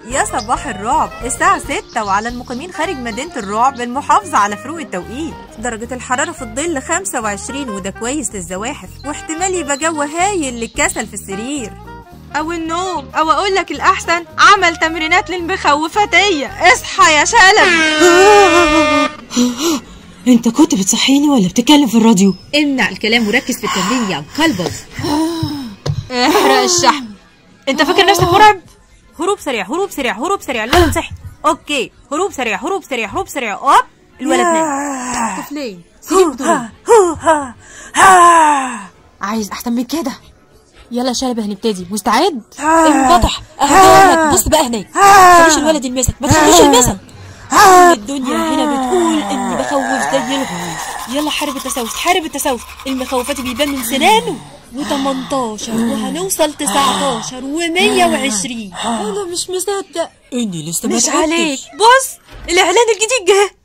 يا صباح الرعب، الساعة 6 وعلى المقيمين خارج مدينة الرعب المحافظة على فروق التوقيت. درجة الحرارة في الظل 25 وده كويس للزواحف، واحتمال يبقى جو هايل للكسل في السرير أو النوم، أو أقول لك الأحسن عمل تمرينات للمخوفتية. اصحى يا شلبي. انت كنت بتصحيني ولا بتتكلم في الراديو؟ امنع الكلام وركز في التمرين يا كلبز. احرق الشحم. انت فاكر نفسك مرعب؟ هروب سريع هروب سريع هروب سريع. الولد صحي. okay، هروب سريع هروب سريع هروب سريع. اوب، الولد نام. طفلين سيب دول. عايز احسن من كده. يلا شلبي هنبتدي. مستعد؟ انبطح. اهدالك. بص بقى هناك، ما تخليش الولد يلمسك، ما تخليش يلمسك. الدنيا هنا بتقول اني بخوف زي الغول. يلا حارب التسوس، حارب التسوس. المخوفات بيبان من سنانه. و18 وهنوصل 19 و120. انا مش مصدق اني لسه ما مش عليك. بص الاعلان الجديد جه.